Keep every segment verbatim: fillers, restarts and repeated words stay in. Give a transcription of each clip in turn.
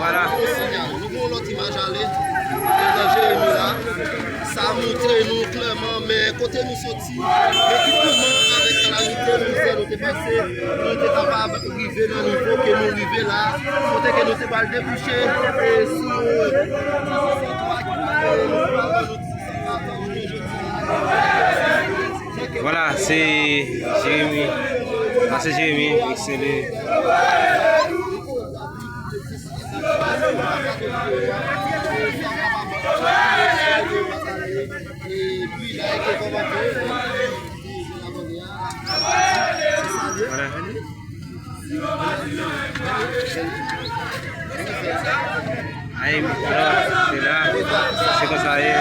Vwala. Nou gen yon lòt imaj ale. Nou nan Jeremi la. Sa montre nou klèman, men kote nou soti, men ki moman avèk kalamite, mizè nou te pase, pou nou te kapab rive nan nivo ke nou rive la, kote ke nou te pral debouche, e, sou, sou santwa ki pral, e, nou pral ban nou ti santwa pou nou jodi a. Vwala, se Jeremi. A, se Jeremi, se li. Vwala. Ay, vwala, se la, se konsa ye.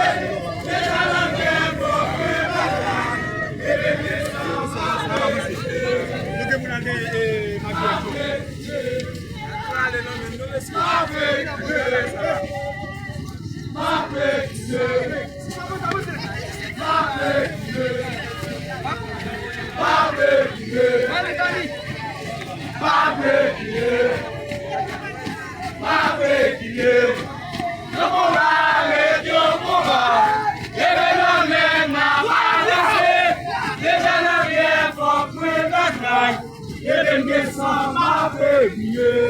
Pa vle kriye, pa vle kriye. Yon konba ret yon konba. Leve nan men n ap avanse. Deja n aryè fòk mwen batay. Leve n desann, pa vle kriye.